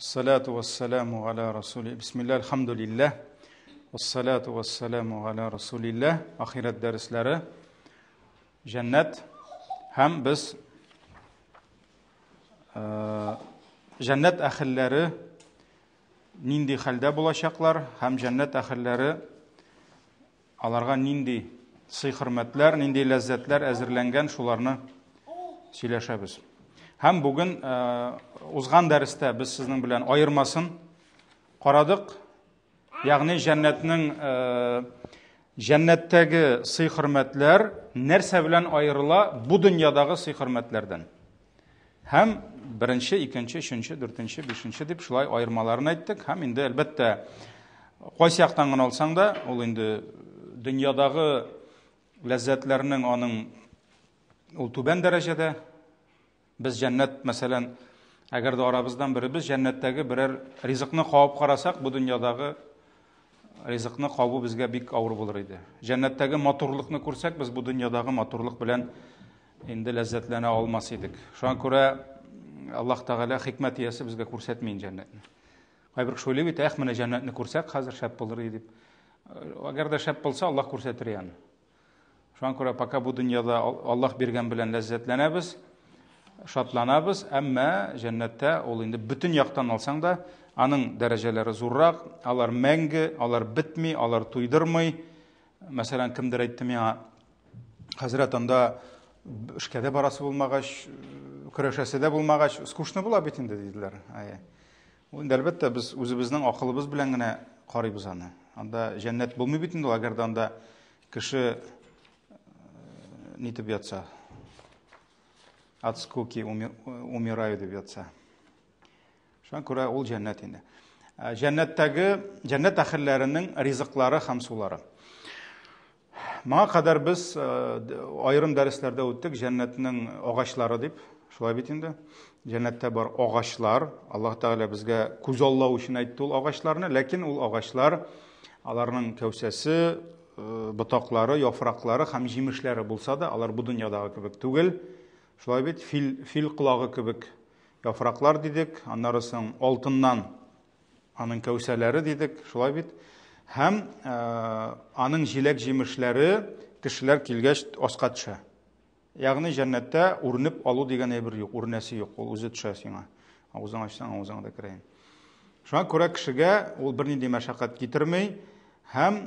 Салату вассаламу аля расули. Бисмилла, альхамдулиллах. Вассалату вассаламу аля расулиллах. Ахирәт дәресләре. Җәннәт һәм без җәннәт әһелләре нинди хәлдә булачаклар һәм җәннәт әһелләре Аларга нинди сый-хөрмәтләр, нинди ләззәтләр әзерләнгән, шуларны сөйләшәбез. Һәм бүген узган дәрестә без сезнең белән аермасын карадык. Ягъни җәннәтнең җәннәттәге сый-хөрмәтләр нәрсә белән аерыла бу дөньядагы сый-хөрмәтләрдән? Һәм беренче, икенче, өченче, дүртенче, бишенче дип шулай аермаларын әйттек. Һәм инде, әлбәттә, кайсы яктан гына алсаң да, ул инде дөньядагы ләззәтләрнең аның ул түбән дәрәҗәдә. Без җәннәт, мәсәлән, әгәр дә арабыздан беребез җәннәттәге берәр ризыкны кабып карасак, бу дөньядагы ризыкны кабу безгә бик авыр булыр иде. Җәннәттәге матурлыкны күрсәк, без бу дөньядагы матурлык белән инде ләззәтләнә алмас идек. Шуңа күрә Аллаһ Тәгалә хикмәт иясе безгә күрсәтми җәннәтне. Кайбер кеше уйлый бит, эх, менә җәннәтне күрсәк, хәзер шәп булыр иде дип. Әгәр дә шәп булса, Аллаһ күрсәтер аны. Шуңа күрә пока бу дөньяда Аллаһ биргән белән ләззәтләнәбез, шатланабыз, әмма җәннәттә ул инде бөтен яктан алсаң да, аның дәрәҗәләре зуррак, алар мәңге, алар бетми, алар туйдырмый. Мәсәлән, кемдер әйтте миңа, хәзрәт, анда эшкә дә барасы булмагач, көрәшәсе дә булмагач, скучно була бит инде, диделәр. Әйе. Ул инде, әлбәттә, без үзебезнең акылыбыз белән генә карыйбыз аны. Анда җәннәт булмый бит инде ул, әгәр дә анда кеше нитеп ятса, от скуки умираю дип ятса. Шуңа күрә ул җәннәт инде. Җәннәттәге җәннәт әһелләренең ризыклары һәм сулары. Моңа кадәр без аерым дәресләрдә үттек җәннәтнең агачлары дип. Шулай бит инде. Җәннәттә бар агачлар. Аллаһ Тәгалә безгә күзаллау өчен әйтте ул агачларны, ләкин ул агачлар аларның кәүсәсе, ботаклары, яфраклары һәм җимешләре булса да, алар бу дөньядагы кебек түгел. Шулай бит, фил, фил колагы кебек яфраклар дидек, аннары соң алтыннан аның кәүсәләре дидек, шулай бит. Һәм аның җиләк-җимешләре кешеләр килгәч аска төшә. Ягъни җәннәттә үрнеп алу дигән әйбер юк, үрнәсе юк, ул үзе төшә сиңа. Авызың ачсаң, авызыңа да керә. Шуңа күрә кешегә ул бернинди мәшәкать китерми һәм,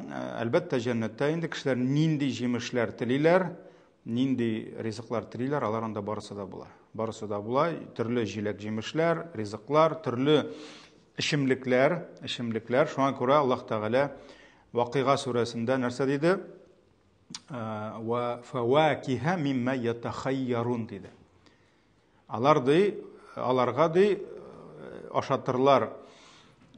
әлбәттә, җәннәттә инде кешеләр нинди җимешләр телиләр, Нинди ризыклар телиләр, алар анда барысы да була. Барысы да була, төрле җиләк-җимешләр, ризыклар, төрле эчемлекләр, эчемлекләр. Шуңа күрә Аллаһ Тәгалә Вакыйга сүрәсендә нәрсә диде? Ва фавакиһа мимма ятахайярун диде. Алар ди, аларга ди ашатырлар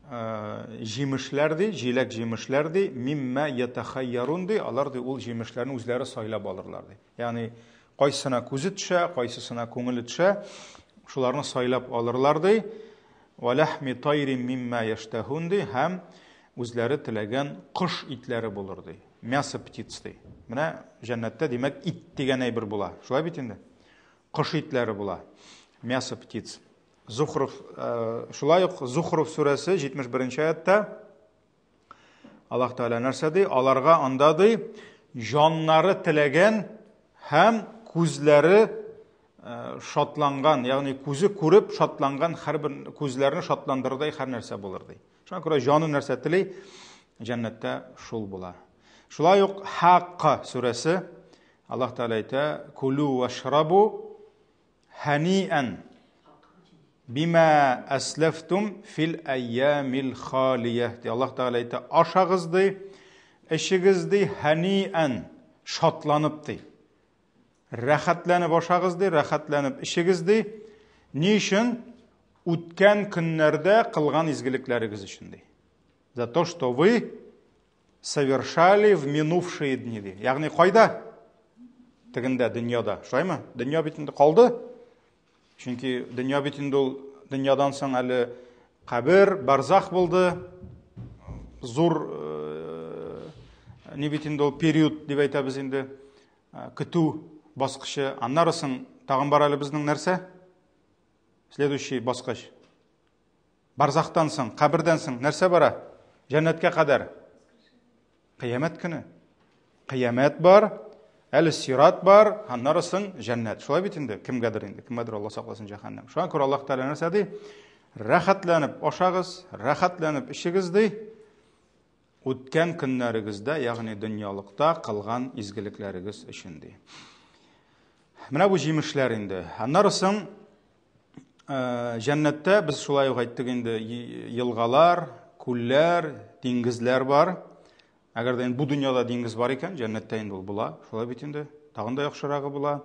җимешләр ди, җиләк җимешләр ди, миммә ятахайярун ди, алар ди ул җимешләрне үзләре сайлап алырлар ди. Ягъни кайсына күзе төшә, кайсысына күңеле төшә, шуларны сайлап алырлар ди. Ва лахми тайрин миммә яштахун ди һәм үзләре теләгән кош итләре булыр ди. Мясо птиц ди. Менә җәннәттә димәк ит дигән әйбер була. Шулай бит инде? Кош итләре була. Мясо птиц. Зухров, э, шулай ук Зухров сүрәсе 71 аятта Аллаһ Тәгалә нәрсә ди? Аларга анда ди, җаннары теләгән һәм күзләре э, шатланган, ягъни күзе күреп шатланган һәрбер күзләрне шатландырырдай һәр нәрсә булыр ди. Шуңа күрә җаны нәрсә тели, җәннәттә шул була. Шулай ук Хакка сүрәсе Аллаһ Тәгалә әйтә, "Кулу вашрабу ханиан бима аслафтум фил айямил халия". Ди Аллаһ Тәгалә әйтә, ашагыз ди, эчегез ди, ханиан, шатланып ди. Рәхәтләнеп ашагыз ди, рәхәтләнеп эчегез ди. Ни өчен? Үткән көннәрдә кылган изгелекләрегез өчен ди. За то, что вы совершали в минувшие дни ди. Ягъни кайда? Тегендә, дөньяда. Шулаймы? Дөнья бит инде калды. Чөнки дөнья бит инде ул дөньядан соң әле кабер, барзах булды. Зур э, ни бит инде ул период дип әйтәбез инде. Э, көтү баскычы. Аннары соң тагын бар әле безнең нәрсә? Следующий баскыч. Барзахтан соң, кабердән соң нәрсә бара? Җәннәткә кадәр. Кыямәт көне. Кыямәт бар, әле сират бар, аннары соң җәннәт. Шулай бит инде, кемгәдер инде, кемгәдер Алла сакласын җәһәннәм. Шуңа күрә Аллаһ Тәгалә нәрсә ди? Рәхәтләнеп ашагыз, рәхәтләнеп эчегез ди. Үткән көннәрегездә, ягъни дөньялыкта кылган изгелекләрегез өчен ди. Менә бу җимешләр инде. Аннары соң җәннәттә без шулай ук әйттек инде, елгалар, күлләр, диңгезләр бар. Әгәр дә инде бу дөньяда диңгез бар икән, җәннәттә инде ул була. Шулай бит инде. Тагын да яхшырагы була.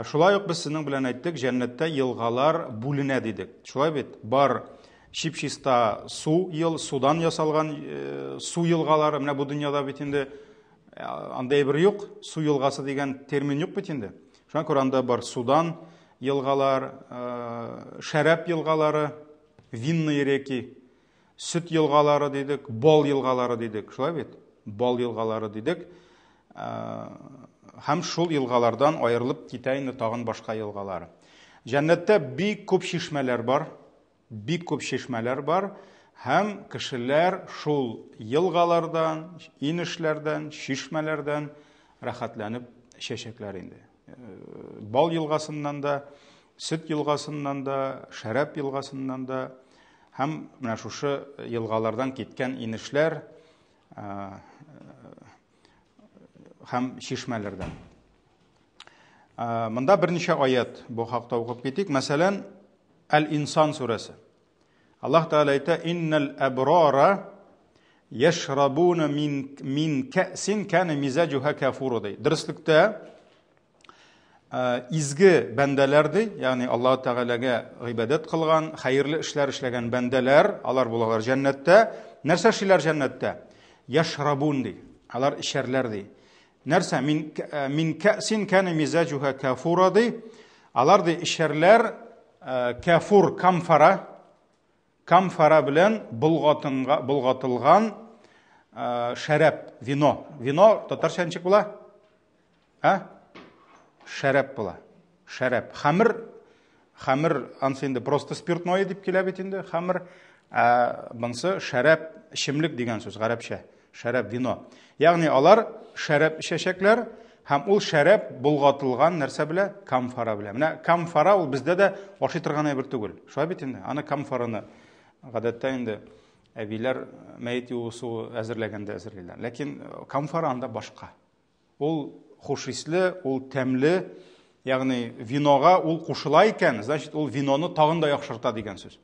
Шулай ук без сезнең белән әйттек, җәннәттә елгалар бүленә дидек. Шулай бит? Бар чип-чиста су ел, судан ясалган э, су елгалары. Менә бу дөньяда бит инде э, андай бер юк, су елгасы дигән термин юк бит инде. Шуңа күрә анда бар судан елгалар, э, шәраб елгалары, винные реки, Сөт елгалары дидек, бал елгалары дидек, шулай бит? Бал елгалары дидек. Һәм шул елгалардан аерылып китә инде тагын башка елгалар. Җәннәттә бик күп чишмәләр бар, бик күп чишмәләр бар һәм кешеләр шул елгалардан, инешләрдән, чишмәләрдән рәхәтләнеп эчәчәкләр инде. Бал елгасыннан да, сөт елгасыннан да, шәраб елгасыннан да һәм менә шушы елгалардан киткән инешләр һәм чишмәләрдән. Монда берничә аят бу хакта укып китик. Мәсәлән, Әл-Инсан сүрәсе. Аллаһ Тәгалә әйтә: "Иннал абрара яшрабуна мин мин кәсин кана мизаҗуха кафура" ди. Дөреслектә изге бәндәләр ди, ягъни Аллаһ Тәгаләгә гыйбадәт кылган, хәерле эшләр эшләгән бәндәләр, алар булалар җәннәттә. Нәрсә эшлиләр җәннәттә? Яшрабун ди. Алар эчәрләр ди. Нәрсә? Мин мин кәсин кана мизаҗуха кафура ди. Алар ди эчәрләр кафур камфара, камфара белән болгатынга болгатылган шәраб, вино. Вино татарча ничек була? Ә? Шәраб була. Шәраб. Хәмер, хәмер ансы инде просто спиртное дип килә бит инде, хәмер. Ә монсы шәраб, эчемлек дигән сүз гарәпчә. Шәраб, вино. Ягъни алар шәраб эчәчәкләр һәм ул шәраб болгатылган нәрсә белә? Камфара белә. Менә камфара ул бездә дә ашый торган әйбер түгел. Шулай бит инде. Аны камфараны гадәттә инде әбиләр мәет юуу суы әзерләгәндә әзерлиләр. Ләкин камфара анда башка. Ул хуш исле, ул тәмле, ягъни винога ул кушыла икән, значит, ул виноны тагын да яхшырта дигән сүз.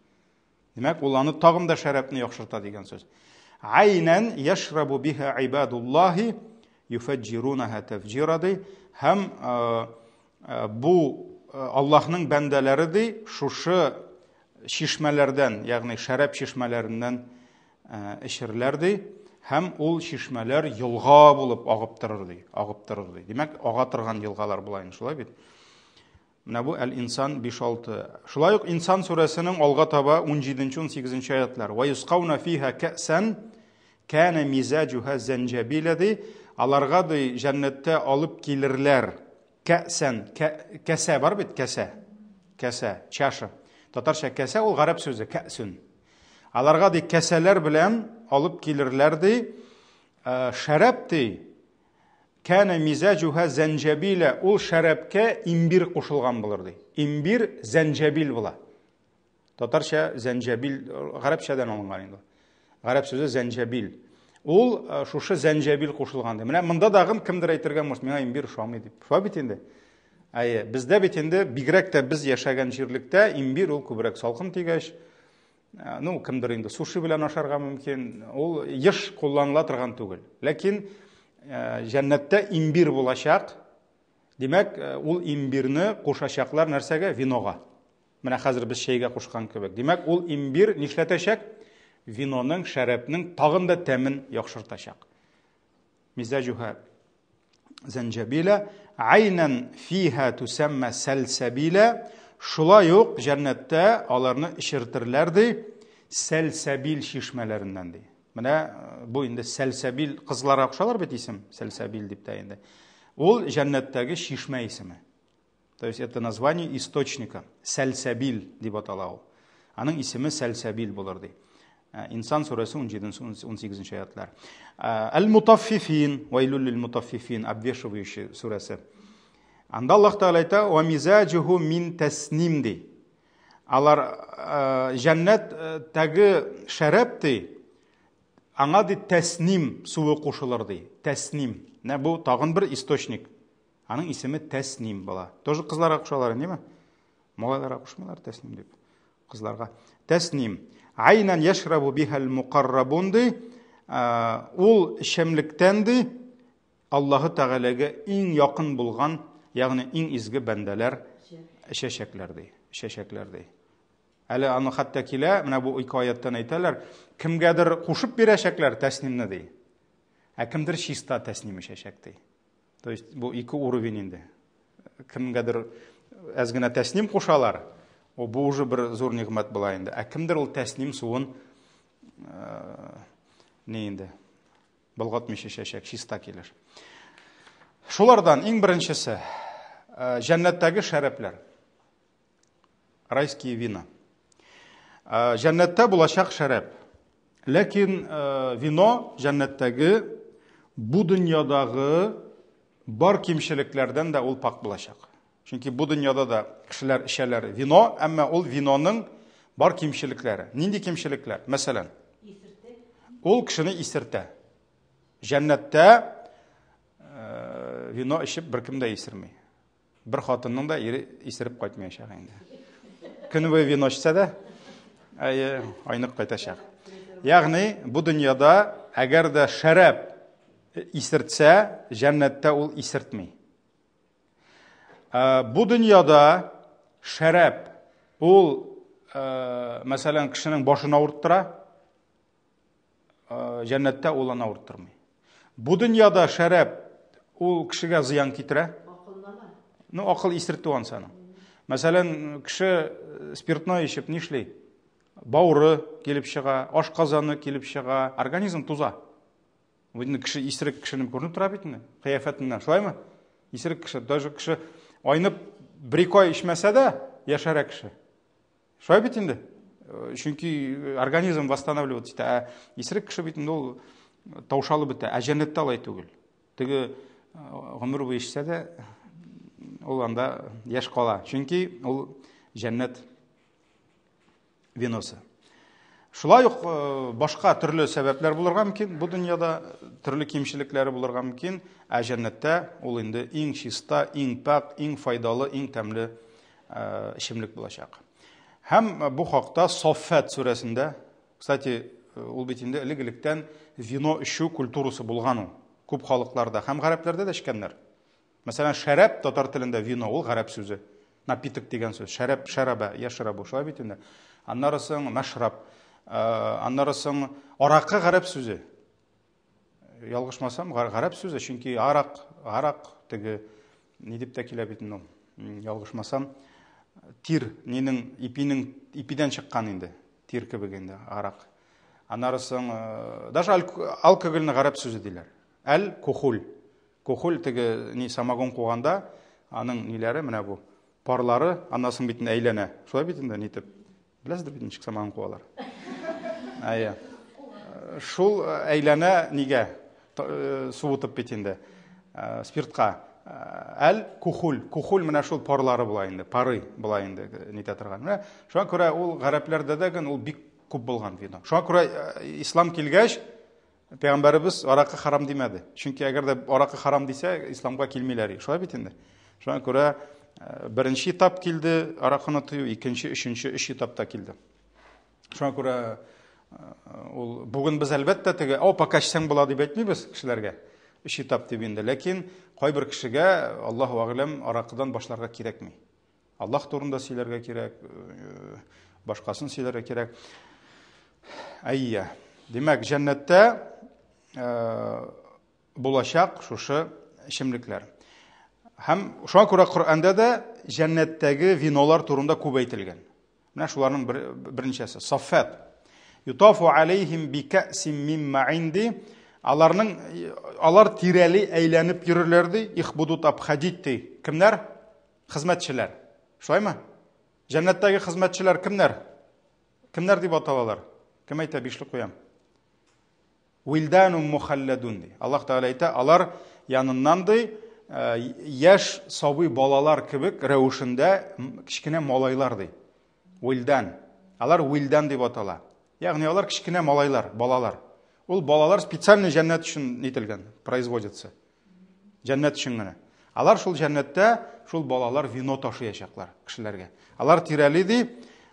Димәк, ул аны тагын да шәрабны яхшырта дигән сүз. Айнан яшрабу биха ибадуллаһи юфаҗҗирунаһа тафҗира ди һәм э, э, бу э, Аллаһның бәндәләре ди шушы чишмәләрдән, ягъни шәраб чишмәләреннән эчерләр ди һәм ул чишмәләр елга булып агып торыр ди, агып торыр ди. Димәк, ага торган елгалар була инде, шулай бит? Менә бу Әл-Инсан 5-6. Шулай ук Инсан сүрәсенең алга таба 17-18 аятлар. Ва юсқауна фиха кәсан кана мизаҗуха зәнҗәбилә ди. Аларга ди җәннәттә алып килерләр. Кәсан, кәсә бар бит, кәсә. Кәсә, чаша. Татарча кәсә ул гарәп сүзе, кәсүн. Аларга ди кәсәләр белән алып килерләр ди. Э, шәраб ди Кәнә мизәҗүһә зәнҗәбилә, ул шәрабкә имбир кушылган булыр ди. Имбир зәнҗәбил була. Татарча зәнҗәбил гарәпчәдән алынган инде. Гарәп сүзе зәнҗәбил. Ул э, шушы зәнҗәбил кушылган ди. Менә монда дагын кемдер әйтергә может, миңа имбир ошамый дип. Шулай бит инде. Әйе, бездә бит инде бигрәк тә без яшәгән җирлектә имбир ул күбрәк салкын тигәч, Э, ну, кемдер инде суши белән ашарга мөмкин. Ул еш кулланыла торган түгел. Ләкин э, җәннәттә имбир булачак. Димәк, э, ул имбирне кушачаклар нәрсәгә? Винога. Менә хәзер без чәйгә кушкан кебек. Димәк, ул имбир нишләтәчәк? Виноның, шәрабның тагын да тәмен яхшыртачак. Мизаҗуһа зәнҗәбилә, айнан фиһа тусәммә сәлсәбилә, шулай ук җәннәттә аларны эчертерләр ди, сәлсәбил чишмәләреннән ди. Менә э, бу инде сәлсәбил кызларга кушалар бит исем, сәлсәбил дип тә инде. Ул җәннәттәге чишмә исеме. То есть это название источника. Сәлсәбил дип атала ул. Аның исеме Сәлсәбил булыр ди. Инсан сүрәсе 17-18 аятлар. Әл-мутаффифин, вайлюл лил мутаффифин, обвешивающий сүрәсе. Анда Аллаһ Тәгалә әйтә, "Ва мизаҗуху мин тасним" ди. Алар җәннәттәге шәраб ди, аңа ди тәсним суы кушылыр ди. Тәсним. Менә бу тагын бер источник. Аның исеме тәсним була. Тоже кызларга кушалар, неме? Малайларга кушмыйлар тәсним дип. Кызларга. Тәсним. Айнан яшрабу бихал мукаррабун ди. Ул эчемлектән ди Аллаһы Тәгаләгә иң якын булган, ягъни иң изге бәндәләр эчәчәкләр ди. Эчәчәкләр ди. Әле аны хәтта килә, менә бу ике аяттан әйтәләр, кемгәдер кушып бирәчәкләр тәснимне ди. Ә кемдер чиста тәсним эчәчәк ди. То есть бу ике уровень инде. Кемгәдер әз генә тәсним кушалар, о бу уже бер зур нигъмәт була инде. Ә кемдер ул тәсним суын не инде болгатмыйча эчәчәк, чиста килеш. Шулардан иң беренчесе җәннәттәге шәрәпләр. Райские вина. Җәннәттә булачак шәрәп. Ләкин вино җәннәттәге бу дөньядагы бар кимчелекләрдән дә ул пак булачак. Чөнки бу дөньяда да кешеләр эчәләр вино, әмма ул виноның бар кимчелекләре. Нинди кимчелекләр? Мәсәлән, ул кешене исертә. Җәннәттә э, вино эчеп беркем дә исерми. Бер хатынның да ире исереп кайтмаячак инде. Көне буе вино эчсә дә, әйе, айнык кайтачак. Ягъни бу дөньяда әгәр дә шәраб исертсә, җәннәттә ул исертми. Э, бу дөньяда шәраб ул, э, мәсәлән, кешенең башын авырттыра, э, җәннәттә ул аны авырттырмый. Бу дөньяда шәраб ул кешегә зыян китерә. Ну, акыл исертү ансы аның. Мәсәлән, кеше спиртной эчеп нишли? Бавыры килеп чыга, ашказаны килеп чыга, организм туза. Бу инде кеше исерек кешенең күренеп тора бит инде, кыяфәтеннән, шулаймы? Исерек кеше, даже кеше айнып бер-ике ай эчмәсә дә, яшәрә кеше. Шулай бит инде. Э, чөнки организм восстанавливаться итә. Ә исерек кеше бит инде ул таушалып бетә. Ә җәннәттә алай түгел. Теге э, гомер буе эчсә дә, ул анда яшь кала. Чөнки ул җәннәт виносы. Шулай ук э, башка төрле сәбәпләр булырга мөмкин бу дөньяда, төрле кимчелекләре булырга мөмкин, ә җәннәттә ул инде иң чиста, иң пакь, иң файдалы, иң тәмле э, эчемлек булачак. Һәм э, бу хакта Соффат сүрәсендә, кстати, ул бит инде элек-электән вино эчү культурасы булган ул. Күп халыкларда һәм гарәпләрдә дә эчкәннәр. Мәсәлән, шәраб татар телендә вино, ул гарәп сүзе. Напиток дигән сүз. Шәраб, шәраба, яшрабу, шулай бит инде. Аннары соң мәшраб, э, аннары соң аракы гарәп сүзе. Ялгышмасам, гарәп сүзе, чөнки арак, арак теге ни дип тә килә бит инде ул. Ялгышмасам, тир, нинең, ипинең, ипидән чыккан инде. Тир кебек инде арак. Аннары соң, э, даже алкогольне гарәп сүзе диләр. Әл кухуль. Кухоль теге ни самогон куганда аның ниләре менә бу парлары аннан соң бит әйләнә. Шулай бит инде нитеп. Беләсездер бит ничек самогон куалар. Әйе. Шул әйләнә нигә? Суытып бит инде. Спиртка. Әл кухуль. Кухуль менә шул парлары була инде. Пары була инде нитә торган. Менә шуңа күрә ул гарәпләрдә дә ул бик күп булган вино. Шуңа күрә ислам килгәч, Пәйгамбәребез аракы харам димәде. Чөнки әгәр дә аракы харам дисә, исламга килмиләр. Шулай бит инде. Шуңа күрә э, беренче этап килде аракыны тыю, икенче, өченче, өч этапта килде. Шуңа күрә э, ул бүген без әлбәттә теге, "О, пока эчсәң була" дип әйтмибез кешеләргә. Өч этап дип инде. Ләкин кайбер кешегә, Аллаһу әгъләм, аракыдан башларга кирәкми. Аллаһ турында сөйләргә кирәк, э, башкасын сөйләргә кирәк. Әйе. Димәк, җәннәттә э, булачак шушы эчемлекләр. Һәм шуңа күрә Коръәндә дә җәннәттәге винолар турында күп әйтелгән. Менә шуларның бер, берничәсе. Саффат. Ютафу алейхим бикәсим мин ма'ин ди. Аларның алар тирәли әйләнеп йөрерләр ди. Их будут обходить ди. Кемнәр? Хезмәтчеләр. Шулаймы? Җәннәттәге хезмәтчеләр кемнәр? Кемнәр дип аталалар? Кем әйтә, бишле куям. Вилданум мухалладун ди. Аллаһ Тәгалә әйтә, алар яныннан ди, э, яшь сабый балалар кебек рәвешендә кечкенә малайлар ди. Вилдан. Алар вилдан дип атала. Ягъни алар кечкенә малайлар, балалар. Ул балалар специально җәннәт өчен нителгән, производится. Җәннәт өчен генә. Алар шул җәннәттә шул балалар вино ташыячаклар кешеләргә. Алар тирәли ди,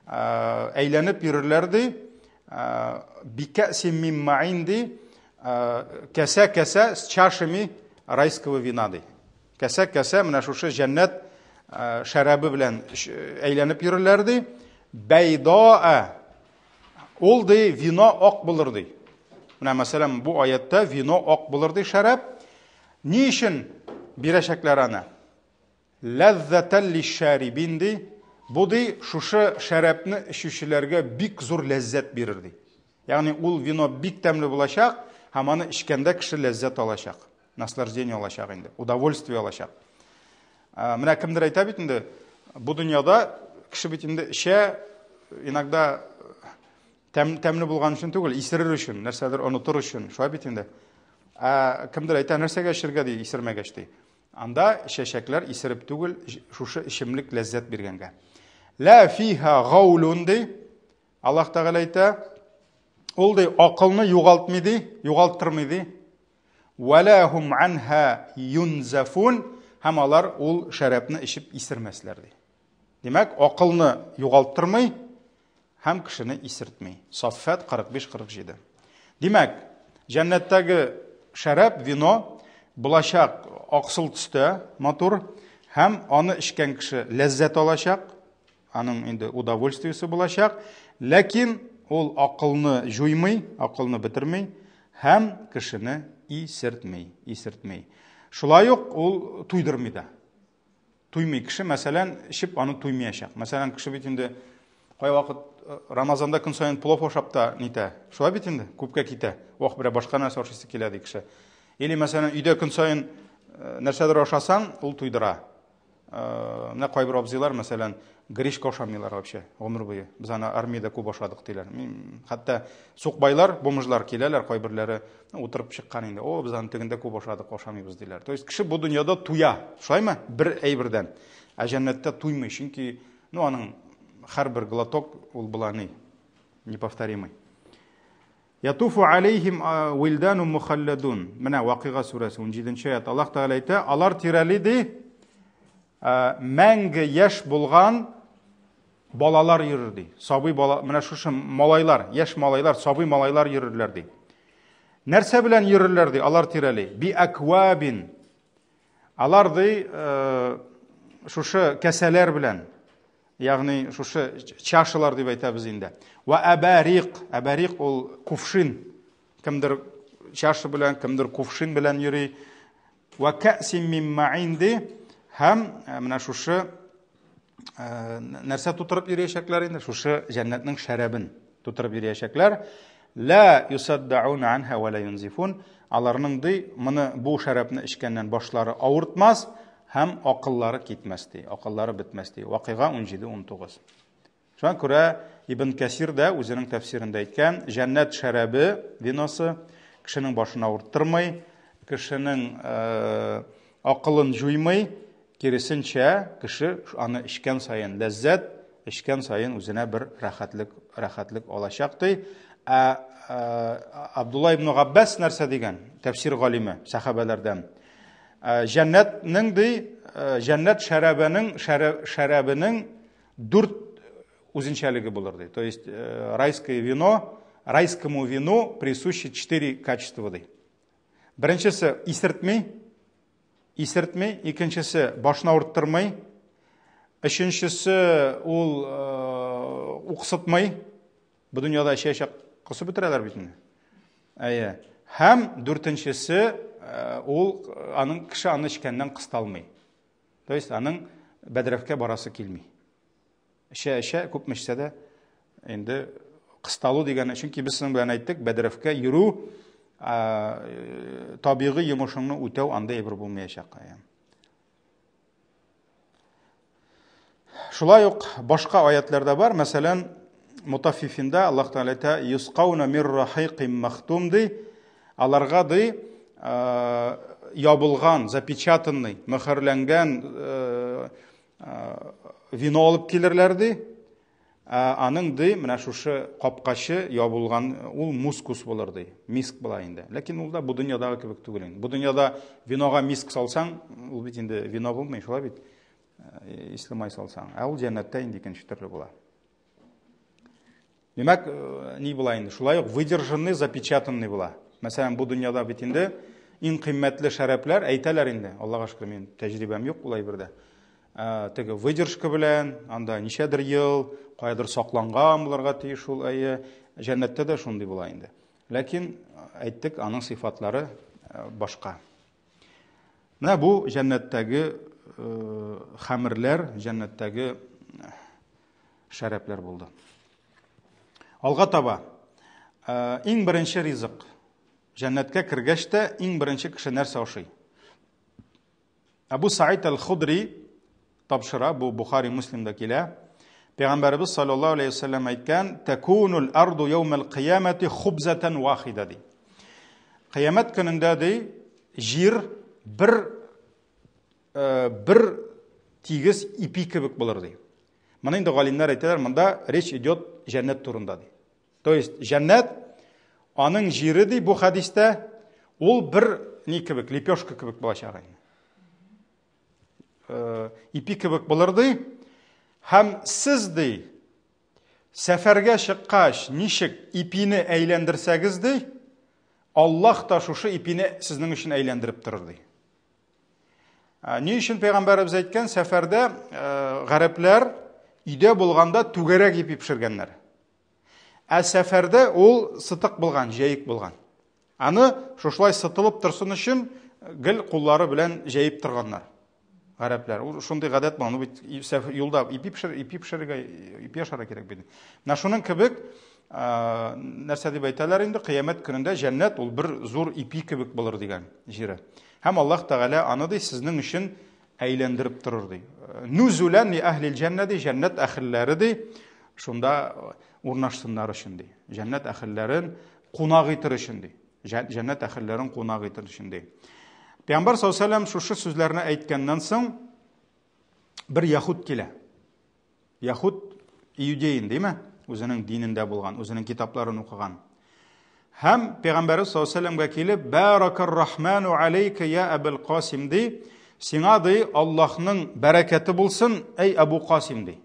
әйләнеп йөрерләр ди, бикәсим мин маин ди, кәсә-кәсә с чашами райского вина ди. Кәсә-кәсә менә шушы җәннәт шәрабы белән әйләнеп йөрерләр ди. Бәйдаа Ул ди, вино ак булыр ди. Менә мәсәлән, бу аятта вино ак булыр ди шәраб. Ни өчен бирәчәкләр аны? Ләззәтәл лишшарибин ди. Бу ди, шушы шәрабны эчүчеләргә бик зур ләззәт бирер ди. Ягъни ул вино бик тәмле булачак һәм аны эчкәндә кеше ләззәт алачак. Наслаждение алачак инде, удовольствие алачак. Менә кемдер әйтә бит инде, бу дөньяда кеше бит инде эчә, иногда тәм, тәмле булган өчен түгел, исерер өчен, нәрсәдер онытыр өчен, шулай бит инде. Ә кемдер әйтә, нәрсәгә эчергә ди, исермәгәч ди. Анда эчәчәкләр исереп түгел, шушы эчемлек ләззәт биргәнгә. Ла фиха гаулун ди. Аллаһ Тәгалә әйтә, ул ди акылны югалтмый ди, югалттырмый ди. Вәлә һум анха юнзафун һәм алар ул шәрабны эчеп исермәсләр ди. Димәк, акылны югалттырмый һәм кешене исертми. Саффат 45-47. Димәк, җәннәттәге шәраб, вино булачак аксыл төстә, матур һәм аны эчкән кеше ләззәт алачак, Аның инде удовольствиесе булачак, ләкин ул акылны җуймый, акылны бетерми һәм кешене исертми, исертми. Шулай ук ул туйдырмый да. Туймый кеше, мәсәлән, эчеп аны туймаячак. Мәсәлән, кеше бит инде кайвакыт э, Рамазанда көн саен плов ашап та нитә. Шулай бит инде, күпкә китә. Ох, берәр башка нәрсә ашыйсы килә ди кеше. Или мәсәлән, өйдә көн саен э, нәрсәдер ашасаң, ул туйдыра. Э, менә кайбер абзыйлар, мәсәлән, гречка ашамыйлар вообще гомер буе. Без аны армиядә күп ашадык диләр. Хәтта сукбайлар, бомжлар киләләр, кайберләре утырып чыккан инде. О, без аны тегендә күп ашадык, ашамыйбыз диләр. То есть кеше бу дөньяда туя, шулаймы? Бер әйбердән. Ә җәннәттә туймый, чөнки ну аның һәрбер глоток ул була ни, неповторимый. Ятуфу алейхим вилдану мухалладун. Менә Вакыйга сүрәсе 17 аят. Аллаһ Тәгалә әйтә, алар тирәли ди, мәңге яшь булган балалар йөрер ди. Сабый бала, менә шушы малайлар, яшь малайлар, сабый малайлар йөрерләр ди. Нәрсә белән йөрерләр ди алар тирәли? Би аквабин. Алар ди шушы кәсәләр белән, Ягъни шушы чашалар дип әйтәбез инде. Ва абарик, абарик ул кувшин. Кемдер чаша белән, кемдер кувшин белән йөри. Ва кәсим мин маин ди һәм э, менә шушы э, нәрсә тутырып йөриячәкләр инде? Шушы җәннәтнең шәрабын тутырып йөриячәкләр. Ла юсаддаун анха ва ла юнзифун. Аларның ди моны бу шәрабны эчкәннән башлары авыртмас, Һәм акыллары китмәс ди, акыллары бетмәс ди. Вакыйга 17-19. Шуңа күрә Ибн Кәсир дә үзенең тәфсирендә әйткән, җәннәт шәрабе, виносы кешенең башын авырттырмый, кешенең э, акылын җуймый, киресенчә, кеше аны эчкән саен ләззәт, эчкән саен үзенә бер рәхәтлек, рәхәтлек алачак ди. Ә э, Абдулла ибн Габбас нәрсә дигән? Тәфсир галиме, сәхабәләрдән. Э, җәннәтнең ди, э, җәннәт шәрабенең шәрабенең дүрт үзенчәлеге булыр ди. То есть э, райское вино, райскому вину присущи четыре качества ди. Беренчесе исертми, исертми, икенчесе башны авырттырмый, өченчесе ул уксытмый. Бу дөньяда эчә-эчә косып бетерәләр бит инде. Әйе. Һәм дүртенчесе, э, ул э, аның кеше аны эчкәннән кысталмый. То есть аның бәдрәфкә барасы килми. Эчә-эчә, күпме эчсә дә, инде кысталу дигәне, чөнки без сезнең белән әйттек, бәдрәфкә йөрү э, табигый йомышыңны үтәү анда әйбер булмаячак. Шулай ук башка аятларда бар, мәсәлән, Мутаффифинда Аллаһ Тәгалә әйтә, "Юсқауна мир рахиқин махтум" ди. Аларга ди ябылган, запечатанный, мөхерләнгән вино алып килерләр ди. Ә аның ди, менә шушы капкачы ябылган, ул мускус булыр ди. Миск була инде. Ләкин ул да бу дөньядагы кебек түгел инде. Бу дөньяда винога миск салсаң, ул бит инде вино булмый, шулай бит. Исле май салсаң. Ә ул җәннәттә инде икенче төрле була. Димәк, ни була инде? Шулай ук выдержанный, запечатанный була. Мәсәлән, бу дөньяда бит инде иң кыйммәтле шәрәпләр әйтәләр инде. Аллага шөкер, минем тәҗрибәм юк ул әйбердә. Теге выдержка белән, анда ничәдер ел, каядыр сакланган булырга тиеш ул әйе. Җәннәттә дә шундый була инде. Ләкин әйттек, аның сыйфатлары башка. Менә бу җәннәттәге хәмерләр, җәннәттәге шәрәпләр булды. Алга таба, иң беренче ризык. Җәннәткә кергәч тә иң беренче кеше нәрсә ашый? Әбу Саид әл-Худри тапшыра, бу Бухари Муслимда килә. Пәйгамбәребез саллаллаһу алейһи вәсәлләм әйткән, "Такунул арду яумал кыямати хубзатан вахида" ди. Кыямәт көнендә ди, җир бер бер тигез ипи кебек булыр ди. Моны инде галимнәр әйтәләр, монда речь идет җәннәт турында ди. То есть җәннәт аның җире ди бу хәдистә ул бер ни кебек, лепешка кебек булачак инде. Ипи кебек булыр ди. Һәм сез ди сәфәргә чыккач ничек ипине әйләндерсәгез ди, Аллаһ та шушы ипине сезнең өчен әйләндереп торыр ди. Ни өчен пәйгамбәребез әйткән, сәфәрдә гарәпләр өйдә булганда түгәрәк ипи пешергәннәр. Ә сәфәрдә ул сытык булган, җәек булган. Аны шушылай сытылып торсын өчен гел куллары белән җәеп торганнар. Гарәпләр. Ул шундый гадәт булган. Ул бит юлда ипи пешер, ипи пешерергә, ипи ашарга кирәк бит. Менә шуның кебек нәрсә дип әйтәләр инде, кыямәт көнендә җәннәт ул бер зур ипи кебек булыр дигән җире. Һәм Аллаһ Тәгалә аны ди сезнең өчен әйләндереп торыр ди. Нүзүлән ли әһлил җәннә ди, җәннәт әһелләре ди, шунда урнашсыннар өчен ди. Җәннәт әһелләрен кунак итер өчен ди. Җәннәт әһелләрен кунак итер өчен ди. Пәйгамбәр саллаллаһу алейһи вәсәлләм шушы сүзләрне әйткәннән соң бер яһүд килә. Яһүд иудеин, димә? Үзенең динендә булган, үзенең китапларын укыган. Һәм Пәйгамбәрбез саллаллаһу алейһи вәсәлләмгә килеп, "Баракар рахману алейка я Абул Касим" ди. Сиңа ди Аллаһның бәрәкәте булсын, әй Абу Касим ди.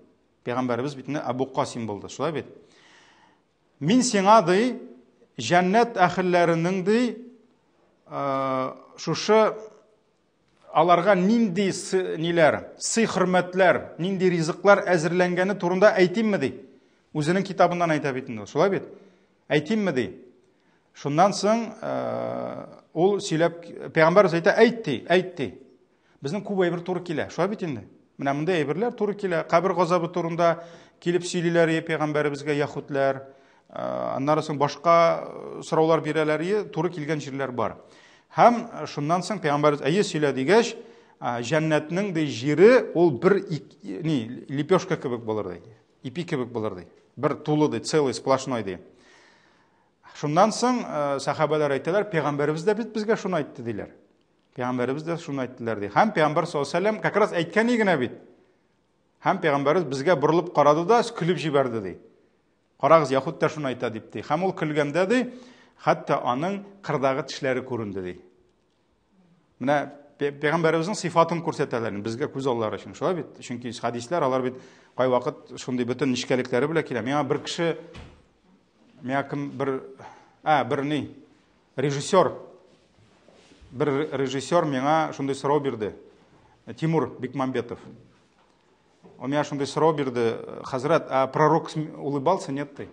Пәйгамбәребез бит инде Абу Касим булды, шулай бит? Мин сиңа ди җәннәт әһелләренең ди шушы аларга нинди ниләр, сый-хөрмәтләр, нинди ризыклар әзерләнгәне турында әйтимме ди. Үзенең китабыннан әйтә бит инде, шулай бит? Әйтимме ди. Шуннан соң ул сөйләп, пәйгамбәрбез әйтә, әйт ди, әйт ди. Безнең күп әйбер туры килә, шулай бит инде? Менә мондай әйберләр туры килә. Кабер газабы турында килеп сөйлиләр пәйгамбәребезгә яһүдләр. Аннары соң башка сораулар бирәләр, туры килгән җирләр бар. Һәм шуннан соң пәйгамбәребез әйе сөйлә дигәч, җәннәтнең ди җире ул бер ни лепешка кебек булыр ди. Ипи кебек булыр ди. Бер тулы ди, целый сплошной ди. Шуннан соң сахабәләр әйтәләр, пәйгамбәребез дә бит безгә шуны әйтте диләр. Пәйгамбәребез дә шуны әйттеләр ди. Һәм пәйгамбәр саллаллаһу алейһи вәсәлләм как раз әйткән генә бит. Һәм пәйгамбәребез безгә борылып карады да көлеп җибәрде ди. Карагыз, яһүд тә шуны әйтә дип ди. Һәм ул көлгәндә ди, хәтта аның кырдагы тешләре күренде ди. Менә пәйгамбәребезнең сыйфатын күрсәтәләр безгә күз аллары өчен. Шулай бит? Чөнки хәдисләр алар бит кайвакыт шундый бөтен нечкәлекләре белән килә. Миңа бер кеше миңа кем бер а, бер ни режиссер бер режиссер миңа шундый сорау бирде. Тимур Бекмамбетов. Ул миңа шундый сорау бирде, хәзрәт, а пророк улыбался, нет ты?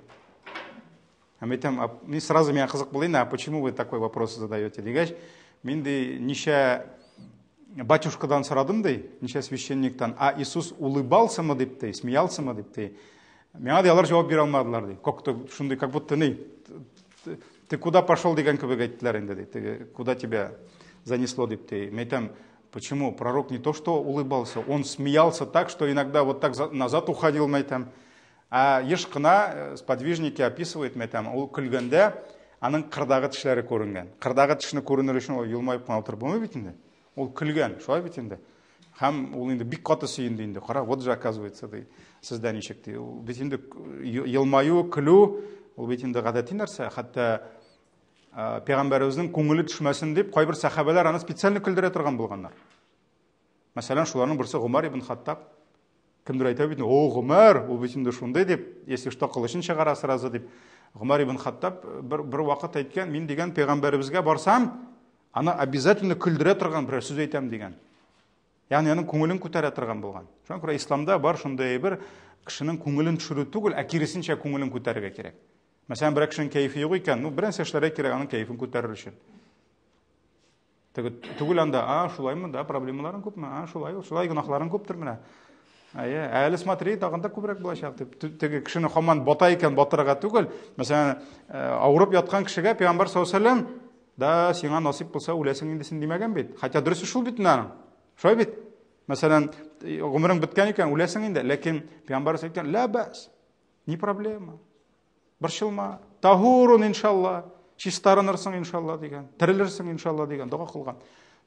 Һәм әйтәм, а, мин сразу миңа кызык булды инде, а почему вы такой вопрос задаете дигәч, мин ди ничә батюшкадан сорадым ди, ничә священниктан, а Иисус улыбался мы дип ди, смеялся мы дип ди. Миңа ди алар җавап бирә алмадылар ди. Как-то шундый, как будто ни, ты куда пошел дигән кебек әйттеләр инде ди, теге куда тебя занесло дип ди. Мин әйтәм, почему? Пророк не то что улыбался, он смеялся так, что иногда вот так назад уходил, мин әйтәм. Ә еш кына э, сподвижники описывают, мәйтәм, ул көлгәндә аның кырдагы тешләре күренгән. Кырдагы тешне күренер өчен ул елмаеп кына утырып булмый бит инде. Ул көлгән, шулай бит инде. Һәм ул инде бик каты сөенде инде. Кара, вот же оказывается, ди, сездә ничек ди. Ул бит инде елмаю, көлү, ул бит инде гадәти нәрсә. Хәтта э, пәйгамбәребезнең күңеле төшмәсен дип, кайбер сәхабәләр аны специально көлдерә торган булганнар. Мәсәлән, шуларның берсе Гомар ибн Хаттаб. Кемдер әйтә бит, о, Гомәр, ул бит инде шундый дип, если что, кылычын чыгара сразу дип. Гомәр ибн Хаттаб бер, бер вакыт әйткән, мин дигән пәйгамбәребезгә барсам, аны обязательно көлдерә торган берәр сүз әйтәм дигән. Ягъни аның күңелен күтәрә торган булган. Шуңа күрә исламда бар шундый әйбер, кешенең күңелен төшерү түгел, ә киресенчә күңелен күтәрергә кирәк. Мәсәлән, берәр кешенең кәефе юк икән, ну, берәр нәрсә эшләргә кирәк аның кәефен күтәрер өчен. Теге түгел анда, а, шулаймы, да, проблемаларың күпме? А, шулай, шулай гөнаһларың күптер менә. Әйе, әле смотри, тагын да күбрәк булачак дип. Теге кешене һаман бата икән, батырырга түгел. Мәсәлән, э, авырып яткан кешегә пәйгамбәр саллаллаһу алейһи вәсәлләм, да, сиңа насыйп булса үләсең инде син димәгән бит. Хотя дөресе шул бит инде аның. Шулай бит? Мәсәлән, гомерең беткән икән, үләсең инде, ләкин пәйгамбәр әйткән, ла бәс, не проблема. Борчылма. Тахурун иншалла. Чистарынырсың иншалла дигән. Терелерсең иншалла дигән дога кылган.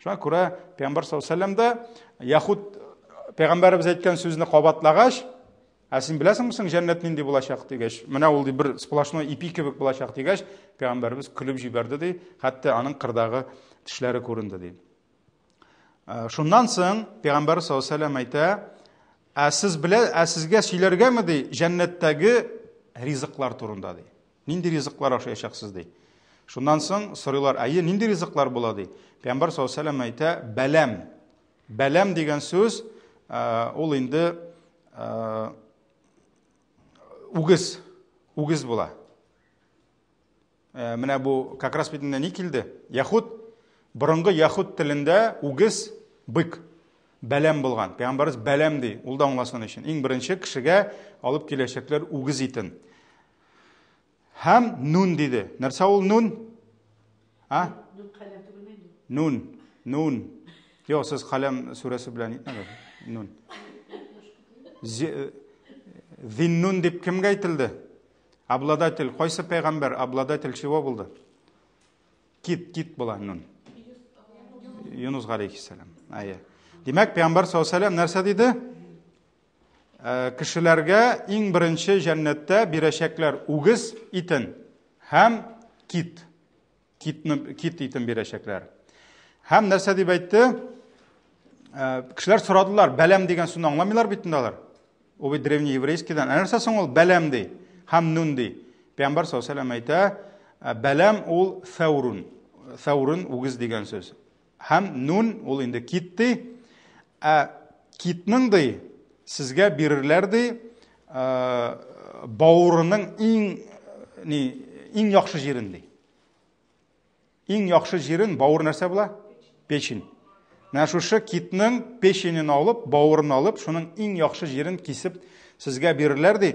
Шуңа күрә Пәйгамбәр саллаллаһу алейһи дә Яһуд пәйгамбәребез әйткән сүзне кабатлагач, ә син беләсеңме соң җәннәт нинди булачак дигәч, менә ул ди бер сплошной ипи кебек булачак дигәч, пәйгамбәребез көлеп җибәрде ди, хәтта аның кырдагы тешләре күренде ди. Э, шуннан соң пәйгамбәр саллаллаһу алейһи әйтә, ә сез белә, ә сезгә сөйләргәме ди, җәннәттәге ризыклар турында ди. Нинди ризыклар ашаячаксыз ди. Шуннан соң сорыйлар, әйе, нинди ризыклар була ди. Пәйгамбәр саллаллаһу алейһи әйтә, бәләм. Бәләм дигән сүз э, ул инде э, үгез, үгез була. Э, менә бу как раз бит ни килде? Яхуд, борынгы яхуд телендә үгез, бык, бәләм булган. Пәйгамбәребез бәләм ди, ул да аңласын өчен. Иң беренче кешегә алып киләчәкләр үгез итен. Һәм нун диде. Нәрсә ул нун? А? Нун каләм түгелме инде? Нун, нун. Юк, сез каләм сүрәсе белән итмәгез. Нун. Зиннун дип кемгә әйтелде? Обладатель, кайсы пәйгамбәр обладатель чего булды? Кит, кит була нун. Юнус галәйһиссәлам. Әйе. Димәк, пәйгамбәр саллаллаһу алейһи нәрсә диде? Э, кешеләргә иң беренче җәннәттә бирәчәкләр үгез итен һәм кит. Китны, кит итен бирәчәкләр. Һәм нәрсә дип әйтте? Э, кешеләр сорадылар, бәләм дигән сүзне аңламыйлар бит инде алар. Ул бит древнееврейскийдан. Ә нәрсә соң ул бәләм ди? Һәм нун ди. Пәйгамбәр саллаллаһу алейһи әйтә, «Ә, бәләм ул сәүрун. Сәүрун үгез дигән сүз. Һәм нун ул инде кит ди. Ә китнең ди сезгә бирерләр ди, ә, бавырының иң ни иң яхшы җирен ди. Иң яхшы җирен бавыр нәрсә була? Печень. Менә шушы китның печенен алып, бавырын алып, шуның иң яхшы җирен кисеп сезгә бирерләр ди.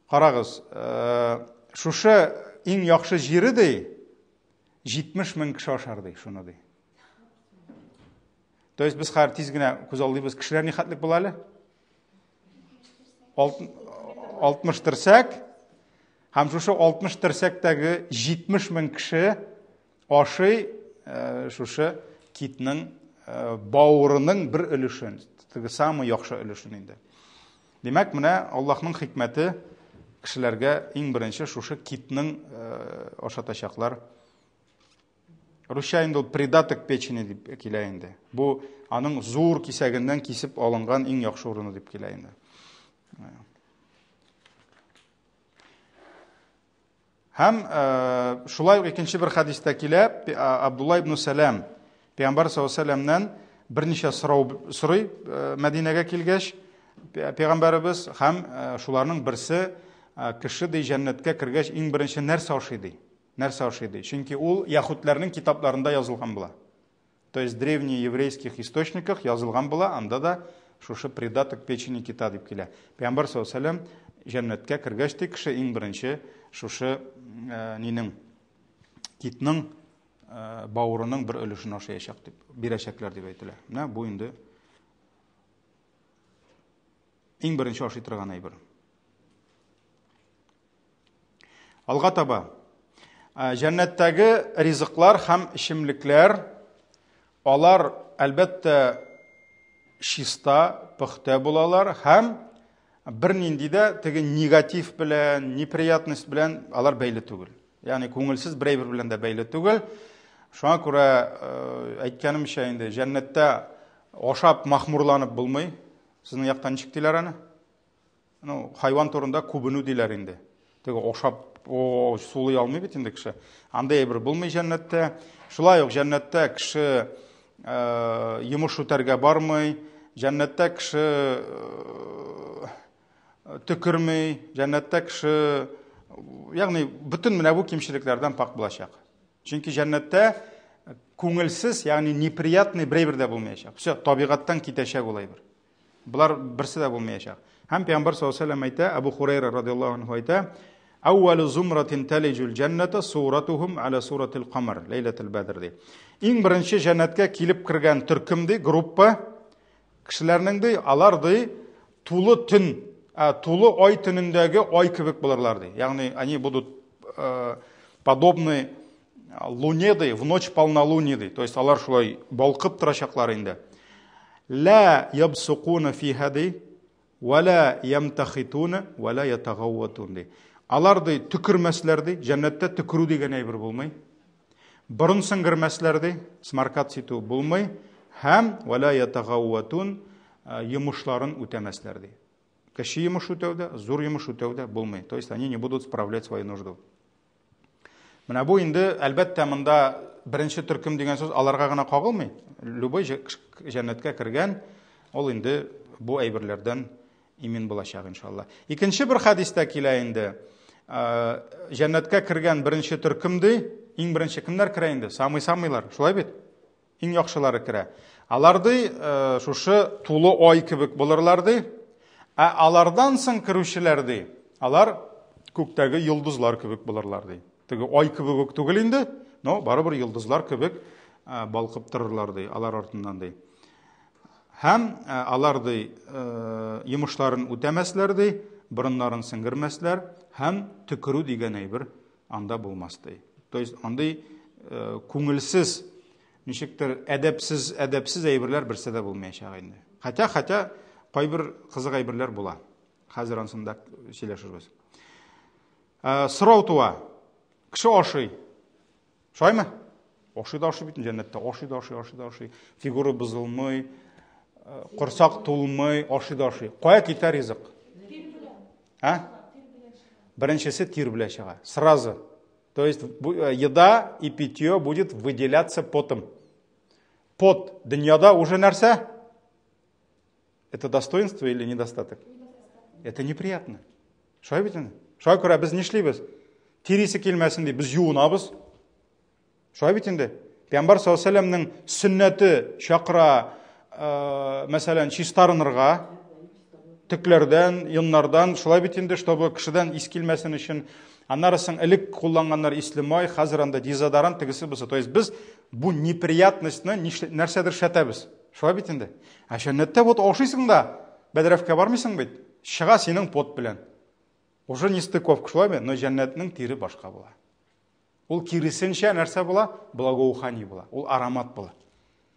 Карагыз, э, шушы иң яхшы җире ди, 70 мең кеше ашар ди, шуны ди. То есть без хәзер тиз генә күз алдыйбыз, кешеләр ни хәтлек була әле? 60 терсәк һәм шушы 60 терсәктәге 70 мең кеше ашый э, шушы китның э, бавырының бер өлешен, теге самый яхшы өлешен инде. Димәк, менә Аллаһның хикмәте кешеләргә иң беренче шушы китның э, ашатачаклар. Русча инде ул придаток печени дип килә инде. Бу аның зур кисәгеннән кисеп алынган иң яхшы урыны дип килә инде. Һәм э, шулай ук икенче бер хәдистә килә, Абдулла ибн Сәлам Пәйгамбәр саллаллаһу алейһи вәсәлләмнән берничә сорау сорый э, Мәдинәгә килгәч, Пәйгамбәребез һәм э, шуларның берсе кеше ди җәннәткә кергәч иң беренче нәрсә ашый ди. Нәрсә ашый ди? Чөнки ул яһүдләрнең китапларында язылган була. То есть древний еврейских источниках язылган була, анда да шушы придаток печени кита дип килә. Пәйгамбәр саллаллаһу алейһи җәннәткә кергәч ди кеше иң беренче шушы э, нинең китның э, бавырының бер өлешен ашаячак дип бирәчәкләр дип әйтелә. Менә бу инде иң беренче ашый торган әйбер. Алга таба. Җәннәттәге ризыклар һәм эчемлекләр, алар, әлбәттә, чиста, пөхтә булалар һәм бернинди дә теге негатив белән, неприятность белән алар бәйле түгел. Ягъни күңелсез бер әйбер белән дә бәйле түгел. Шуңа күрә, әйткәнемчә инде, җәннәттә ашап махмурланып булмый. Сезнең якта ничек диләр аны? Ну, хайван турында күбенү диләр инде. Теге ашап, о, сулый алмый бит инде кеше. Андый әйбер булмый җәннәттә. Шулай ук җәннәттә кеше йомыш үтәргә бармый, җәннәттә кеше төкерми, җәннәттә кеше, ягъни бөтен менә бу кимчелекләрдән пак булачак. Чөнки җәннәттә күңелсез, ягъни неприятный бер әйбер дә булмаячак. Все, табигатьтән китәчәк ул әйбер. Болар берсе дә булмаячак. Һәм Пәйгамбәр саллаллаһу алейһи вәсәлләм әйтә, Абу Хурайра радиаллаһу анһу әйтә, Әүвәлү зумратин тәлиҗул җәннәтә суратухум аля суратил камар ләйләтел бәдр ди. Иң беренче җәннәткә килеп кергән төркем ди, группа кешеләрнең ди, алар ди тулы төн, тулы ай төнендәге ай кебек булырлар ди. Ягъни они будут подобны луне ди, в ночь полнолуния ди. То есть алар шулай балкып торачаклар инде. Ла ябсукуна фиха ди, ва ла ямтахитуна, ва ла ятагавватун ди. Алар ди төкермәсләр ди, җәннәттә төкерү дигән әйбер булмый. Борын сеңгермәсләр ди, смаркат ситү булмый һәм ва ла ятагавватун йомышларын үтәмәсләр ди. Кече йомыш үтәү дә, зур йомыш үтәү дә булмый. То есть они не будут справлять свою нужду. Менә бу инде, әлбәттә, монда беренче төркем дигән сүз аларга гына кагылмый. Любой җәннәткә кергән, ул инде бу әйберләрдән имин булачак, иншалла. Икенче бер хәдистә килә инде. Җәннәткә кергән беренче төркем ди, иң беренче кемнәр керә инде? Самый-самыйлар, шулай бит? Иң яхшылары керә. Алар ди, шушы тулы ай кебек булырлар ди. Ә алардан соң керүчеләр ди, алар күктәге йолдызлар кебек булырлар ди. Теге ай кебек үк түгел инде, но барыбер йолдызлар кебек балкып торырлар ди, алар артыннан ди. Һәм алар ди, йомышларын үтәмәсләр ди, борыннарын сеңгермәсләр һәм төкерү дигән әйбер анда булмас ди. То есть андый күңелсез, ничектер әдәпсез, әдәпсез әйберләр берсе дә булмаячак инде. Хотя, хотя кайбер кызык әйберләр була. Хәзер ансын да сөйләшербез. Сорау туа. Кеше ашый. Шулаймы? Ашый да ашый бит җәннәттә. Ашый да ашый, ашый да ашый. Фигура бозылмый, корсак тулмый, ашый да ашый. Кая китә ризык? А? Беренчесе тир белән чыга. Сразу. То есть еда и питье будет выделяться потом. Пот дөньяда уже нәрсә? Это достоинство или недостаток? Это неприятно. Шулай бит инде. Шуңа күрә без нишлибез? Тирисе килмәсен дип без юынабыз. Шулай бит инде. Пәйгамбәр саллаллаһу алейһи вәсәлләмнең сөннәте чакыра, мәсәлән, чистарынырга, төкләрдән, йоннардан, шулай бит инде, чтобы кешедән ис килмәсен өчен. Аннары соң элек кулланганнар исле май, хәзер анда дезодорант, тегесе бусы. То есть без бу неприятностьны нәрсәдер шәтәбез. Шулай бит инде. Ә җәннәттә вот ашыйсың да, бәдрәфкә бармыйсың бит. Чыга синең пот белән. Уже не стыковка, шулай бит? Но җәннәтнең тире башка була. Ул киресенчә нәрсә була? Благоухание була. Ул аромат була.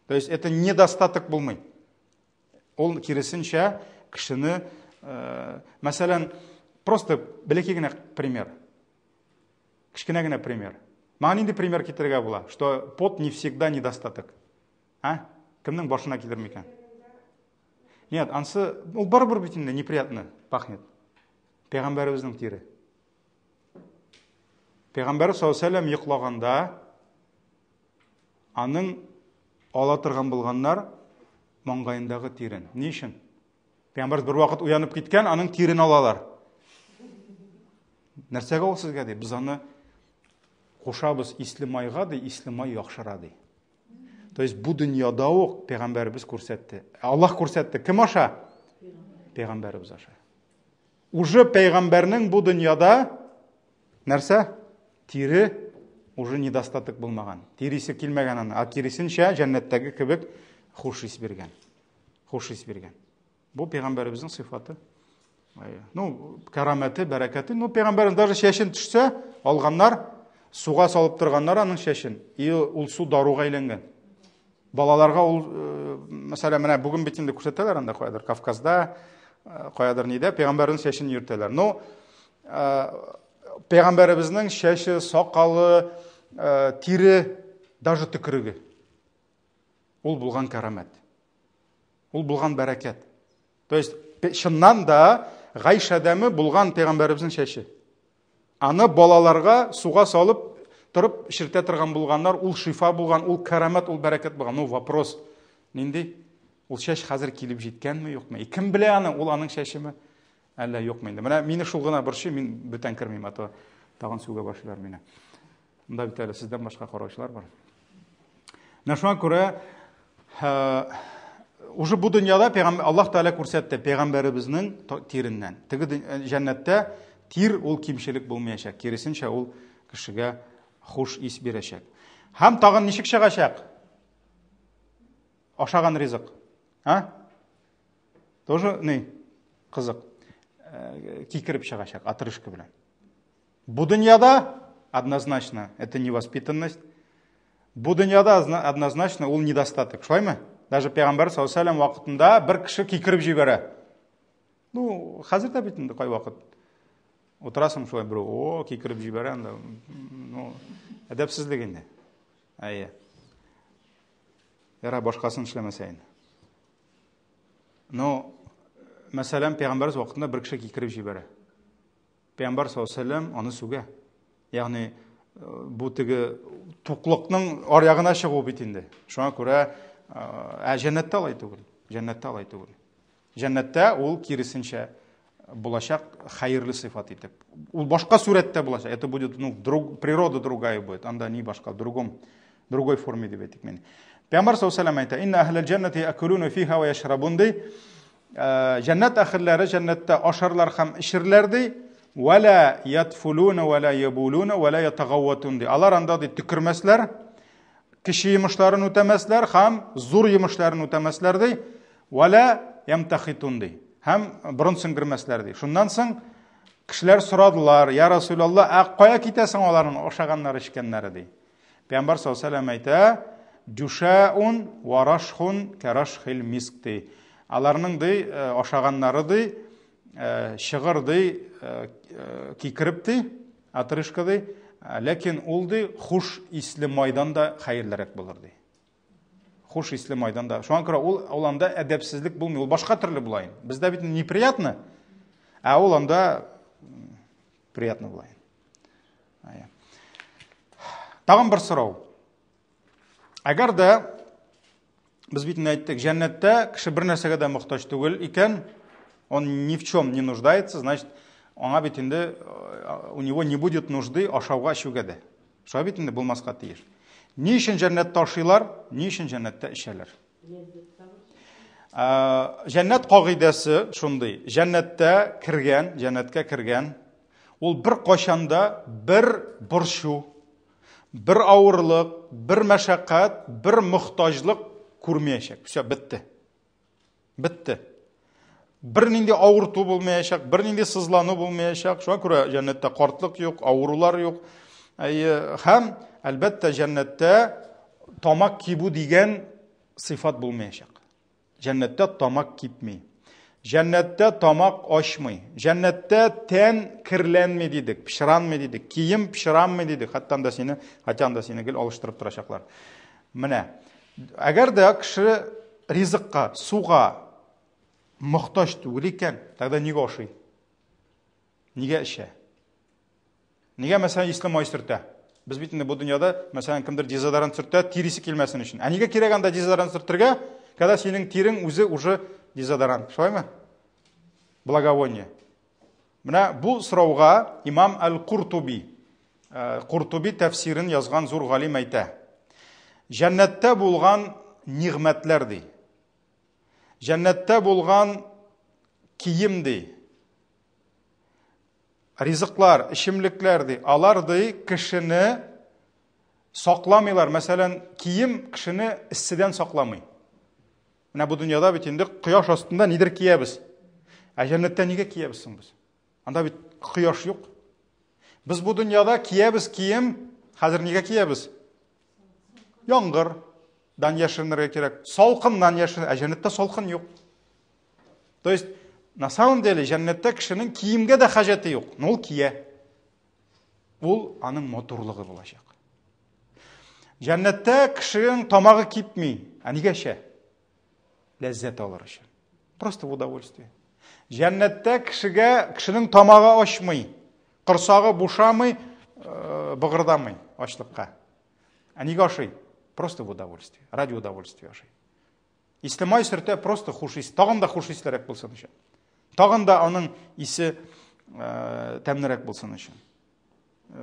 То есть это недостаток булмый. Ул киресенчә кешене, мәсәлән, просто бәләкәй генә пример. Кечкенә генә пример. Маңа нинди пример китерергә була? Что пот не всегда недостаток. А? Кемнең башына килер микән? Нет, ансы, ул барыбер бит инде неприятно пахнет. Пәйгамбәребезнең тире. Пәйгамбәр саллаллаһу алейһи вәсәлләм йоклаганда аның ала торган булганнар маңгаендагы тирен. Ни өчен? Пәйгамбәр бер вакыт уянып киткән, аның тирен алалар. Нәрсәгә ул сезгә ди? Без аны кушабыз исле майга ди, исле май яхшыра ди. То есть бу дөньяда ук пәйгамбәребез күрсәтте. Аллаһ күрсәтте. Кем аша? Пәйгамбәребез аша. Уже пәйгамбәрнең бу дөньяда нәрсә? Тире уже недостаток булмаган. Тирисе килмәгән аны, ә киресенчә җәннәттәге кебек хуш ис биргән. Хуш ис биргән. Бу пәйгамбәребезнең сыйфаты. Ну, карамәте, бәрәкәте. Ну, пәйгамбәребез даже чәчен төшсә, Алганнар, суга салып торганнар аның чәчен, и ул су даруга әйләнгән. Балаларга ул, э, мәсәлән, менә бүген бит инде күрсәтәләр анда каядыр Кавказда, э, каядыр нидә пәйгамбәрнең чәчен йөртәләр. Но э, пәйгамбәребезнең чәче, сакалы, тире, даже төкереге. Ул булган кәрамәт. Ул булган бәрәкәт. То есть, чыннан да Гайшәдәме булган пәйгамбәребезнең чәче. Аны балаларга суга салып торып эчертә торган булганнар, ул шифа булган, ул кәрамәт, ул бәрәкәт булган. Ну, вопрос нинди? Ул чәч хәзер килеп җиткәнме, юкмы? И кем белә аны, ул аның чәчеме? Әллә юкмы инде? Менә мине шул гына борчый, мин бүтән кермим, а то тагын сүгә башлыйлар мине. Монда бит әле сездән башка караучылар бар. Менә шуңа күрә уже бу дөньяда пәйгамбәр Аллаһ Тәгалә күрсәтте пәйгамбәребезнең тиреннән. Теге җәннәттә тир ул кимчелек булмаячак, киресенчә ул кешегә хуш ис бирәчәк. Һәм тагын ничек чыгачак? Ашаган ризык. А? Тоже ни? Кызык. Кикереп чыгачак, отрыжка белән. Бу дөньяда однозначно это невоспитанность. Бу дөньяда однозначно ул недостаток. Шулаймы? Даже пәйгамбәр саллаллаху алейһи вакытында бер кеше кикереп җибәрә. Ну, хәзер дә бит инде кайвакыт утырасың шулай берәү, о, кикереп җибәрә анда. Ну, әдәпсезлек инде. Әйе. Яра башкасын эшләмәсә инде. Ну, мәсәлән, пәйгамбәрбез вакытында бер кеше кикереп җибәрә. Пәйгамбәр саллаллаху алейһи аны сүгә. Ягъни э, бу теге туклыкның аръягына чыгу бит инде. Шуңа күрә э, ә җәннәттә алай түгел. Җәннәттә алай түгел. Җәннәттә ул киресенчә булачак хәерле сыйфат итеп. Ул башка сурәттә булачак. Это будет, ну, друг, природа другая будет. Анда не башка, в другом, другой форме дип әйтик мин. Пәйгамбәр саллаллаху алейһи әйтә: "Инна әһләл җәннәти якулуна фиха ва яшрабун" ди. Э, җәннәт әһелләре җәннәттә ашарлар һәм эчерләр ди. Вәлә ятфулуна вәлә ябулуна вәлә ятагавватун ди. Алар анда ди төкермәсләр, кече йомышларын үтәмәсләр һәм зур йомышларын үтәмәсләр ди. Вәлә ямтахитун ди. Һәм борын сеңгермәсләр ди. Шуннан соң кешеләр сорадылар: "Я Расулалла, ә кая китәсең аларның ашаганнары, эчкәннәре?" ди. Пәйгамбәр саллаллаху алейһи әйтә, "Дюшаун ва рашхун карашхил миск" ди. Аларның ди э, ашаганнары ди э, чыгыр ди э, кикереп ди, отрыжка ди, ләкин ул ди хуш исле майдан да хәерлерәк булыр ди. Хуш исле майдан да. Шуңа күрә ул ул анда әдәпсезлек булмый, ул башка төрле була инде. Бездә бит неприятно, ә ул анда приятно була инде. Тагын бер сорау. Әгәр дә без бит инде әйттек, җәннәттә кеше бер нәрсәгә дә мохтаҗ түгел икән, он ни в чем не нуждается, значит, аңа бит инде э, у него не будет нужды ашауга эчүгә дә. Шулай бит инде булмаска тиеш. Ни өчен җәннәттә ашыйлар, ни өчен җәннәттә эчәләр? Э, җәннәт кагыйдәсе шундый. Җәннәттә кергән, җәннәткә кергән Ул бер кайчанда бер борчу, бер авырлык, бер мәшәкать, бер мохтаҗлык күрмәячәк. Все, бетте. Бетте. Бер нинди авырту булмаячак, бер нинди сызлану булмаячак. Шуңа күрә җәннәттә картлык юк, авырулар юк. Әйе, һәм әлбәттә җәннәттә тамак кибү дигән сыйфат булмаячак. Җәннәттә тамак кипми. Җәннәттә тамак ачмый. Җәннәттә тән керләнми дидек, пычранмый дидек, кием пычранмый дидек. Хәтта анда сине, хотя анда сине гел алыштырып торачаклар. Менә. Әгәр дә кеше ризыкка, суга мохтаҗ түгел икән, тогда нигә ашый? Нигә эчә? Нигә, мәсәлән, исле май сөртә? Без бит инде бу дөньяда, мәсәлән, кемдер дезодорант сөртә, тирисе килмәсен өчен. Ә нигә кирәк анда дезодорант сөртергә, когда синең тирең үзе уже дезодорант, шулаймы? Благовоние. Менә бу сорауга имам Әл-Куртуби, э, Куртуби тәфсирен язган зур галим әйтә. Җәннәттә булган нигъмәтләр ди. Җәннәттә булган кием ди. Ризыклар, эчемлекләр ди, алар ди кешене сакламыйлар. Мәсәлән, кием кешене эсседән сакламый. Менә бу дөньяда бит инде кояш астында нидер киябез. Ә җәннәттә нигә киябез соң без? Анда бит кояш юк. Без бу дөньяда киябез кием, хәзер нигә киябез? Яңгырдан яшеренергә кирәк, салкыннан яшерен, ә җәннәттә салкын юк. То есть, на самом деле, җәннәттә кешенең киемгә дә хаҗәте юк, но ул кия. Ул аның матурлыгы булачак. Җәннәттә кешенең тамагы кипми, ә нигә эчә? Ләззәт алыр өчен. Просто в удовольствие. Җәннәттә кешегә, кешенең тамагы ачмый, корсагы бушамый, э, быгырдамый ачлыкка. Ә нигә ашый? Просто в удовольствие, ради удовольствия ашый. Исле май сөртә просто хуш ис, тагын да хуш ислерәк булсын өчен. Тагын да аның исе э, тәмлерәк булсын өчен.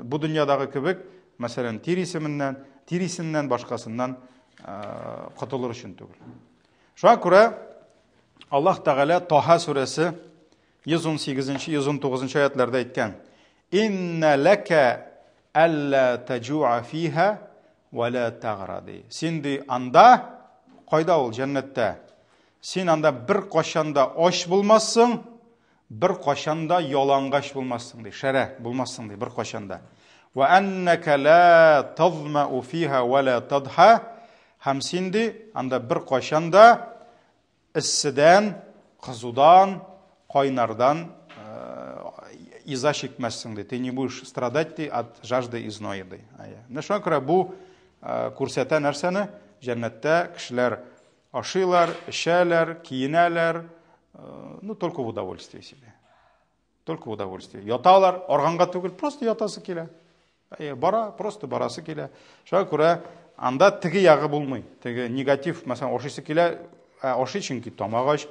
Бу дөньядагы кебек, мәсәлән, тир исеменнән, тир исеннән башкасыннан э, котылыр өчен түгел. Шуңа күрә Аллаһ Тәгалә Таһа сүрәсе 118-119 аятларда әйткән: "Инна лака алла таҗуа фиха ва ла тагра" ди. Син ди анда, кайда ул җәннәттә? Син анда бер кашан да ач булмассың, бер кашан да ялангач булмассың ди, шәрә булмассың ди бер кашан да. Ва аннака ла тазмау фиха ва ла тадха. Һәм син ди анда бер кашан да эсседән, кызудан, кайнардан иза чикмәссең ди. Ты не будешь страдать ди от жажды и зноя ди. Менә шуңа күрә бу күрсәтә нәрсәне? Җәннәттә кешеләр ашыйлар, эчәләр, киенәләр, ну только в удовольствие себе. Только в удовольствие. Яталар, арганга түгел, просто ятасы килә. Бара, просто барасы килә. Шуңа күрә анда теге ягы булмый. Теге негатив, мәсәлән, ашыйсы килә, ашый чөнки тамак ач,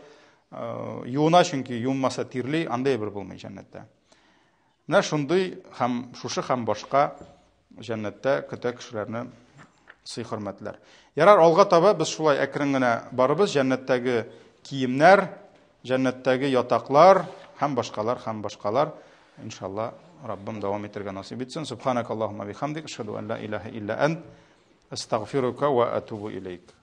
юына чөнки юынмаса тирли, андай бер булмый җәннәттә. Менә шундый һәм шушы һәм башка җәннәттә көтә кешеләрне сый-хөрмәтләр. Ярар, алга таба без шулай әкрен генә барыбыз, җәннәттәге киемнәр, җәннәттәге ятаклар һәм башкалар һәм башкалар. Иншалла, Раббым дәвам итәргә насыйп итсен. Субханакаллахумма бихамдик, ашһаду ан ла илаһа илля ант, астагфирука ва атубу илейк.